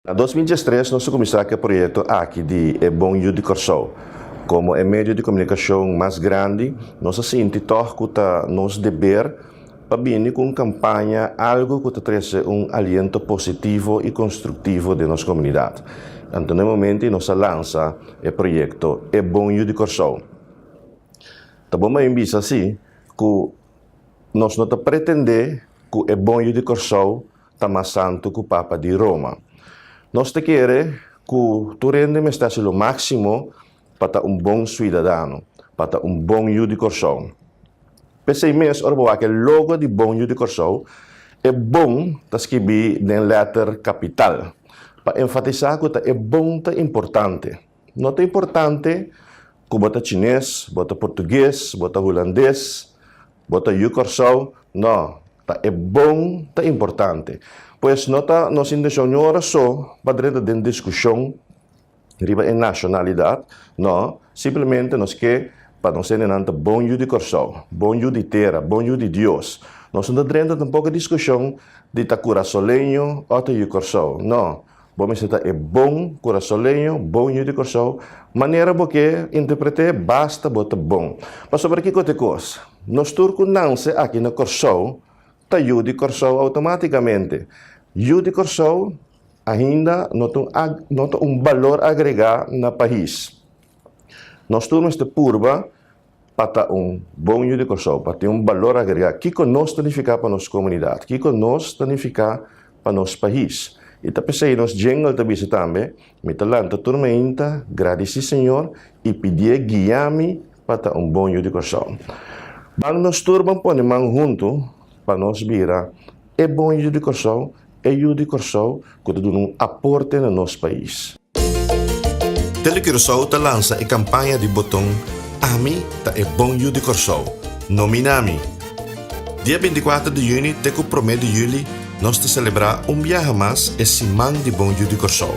Na 2013 nos a kuminsá ku e proyekto aki di E Bon Yu di Kòrsou. Komo e medio di komunikashon mas grandi, nos a sinti tòg ku ta nos deber pa bini ku un kampaña, algu ku ta trese un aliento positivo i konstruktivo den nos komunidat. Anto na e momento ei nos a lansa e proyekto E Bon Yu di Kòrsou. Ta bon pa mi bisa si ku nos no ta pretendé ku E Bon Yu di Kòrsou ta mas santu ku Papa di Roma. Nos ta kere ku tur hende mester hasi lo máksimo pa ta un bon suidadano, pa ta un bon yu di Kòrsou. P'esei mes ora bo wak e logo di Bon Yu di Kòrsou, e bon ta skibí den lèter kapital, pa enfatisá ku ta e bon ta importante. No ta importante ku bo ta chines, bo ta portugues, bo ta hulandes, Bo ta yu Kòrsou? No, ta e bon ta importante. Pues no ta nos intencion ni ora so pa drenta den discusion riba e nacionalidad, no, simplemente nos ke pa nos hendenan ta bon yu di Kòrsou, bon yu di tera, bon yu di Dios. Nos no ta drenta tampoco e discusion di ta Curasoleño o ta yu Kòrsou, no. Bo mester ta e bon kurasoleño, bon yu di Kòrsou, manera bo ke interpret'é, basta bo ta bon. Pasobra kiko ta e kos? Nos tur ku nanse aki na Kòrsou ta yu di Kòrsou outomátikamente. Yu di Kòrsou ainda no ta un no ta un balor agregá na pais. Nos tur mester purba pa ta un bon yu di Kòrsou, pa tin un balor agregá. Kiko nos ta nifiká pa nos komunidat? Kiko nos ta nifiká pa nos pais? I ta p'esei nos jingle ta bisa tambe, Mi ta lanta tur mainta, gradisí Señor i pidié guia mi pa ta un bon yu di Kòrsou. Ban nos tur ban pone man huntu pa nos bira e bon yu di Kòrsou, e yu di Kòrsou ku ta duna un aporte na nos pais. Telecuraçao ta lansa e kampaña di boton Ami ta e bon yu di Kòrsou, Nomina mi! Dia 24 di yüni te ku promé di yüli nos ta selebrá un biaha mas e Siman di Bon Yu di Kòrsou.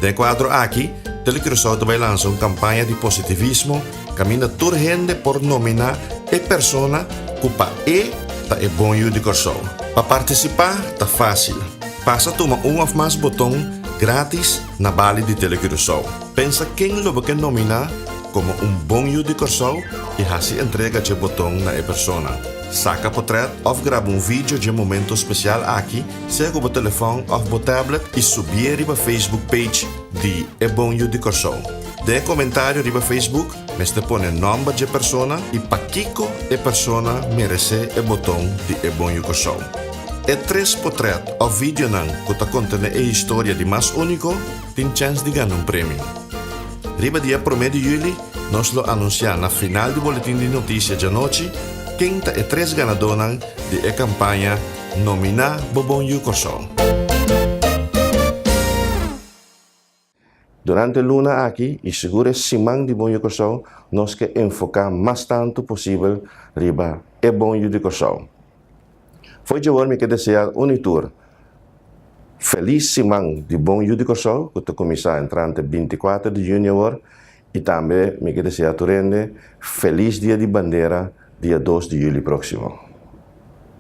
Den e kuadro aki, Telecuraçao ta bai lansa un kampaña di positivismo kaminda tur hende por nominá e persona ku pa e ta e bon yu di Kòrsou. Pa partisipá ta fásil, pasa tuma un òf mas boton grátis na bali di Telecuraçao. Pensa ken lo bo ke nominá komo un bon yu di Kòrsou i hasi entrega dje boton na e persona. Saka potrèt òf graba un video dje momento spesial aki sea ku bo telefòn òf bo tablet i subié riba Facebook page di E Bon Yu di Kòrsou. Den e komentario riba Facebook mester pone nòmber dje persona i pakiko e persona meresé e boton di E Bon Yu Kòrsou. E tres potrèt òf videonan ku ta kontené e historia di mas úniko tin chèns di gana un premio. Riba dia promé di yüli nos lo anunsiá na final di boletin di notisia djanochi ken ta e tres ganadónan di e kampaña Nominá Bo Bon Yu Kòrsou. Durante e luna aki i sigur e siman di Bon Yu Kòrsou nos ke enfoká mas tantu posibel riba e Bon Yu di Kòrsou. Fo'i dje wor mi ke deseá un i tur felis siman di Bon Yu di Kòrsou ku ta kuminsá entrante 24 di yüni awor i tambe mi ke deseá tur hende felis dia di bandera dia 2 di yüli próksimo.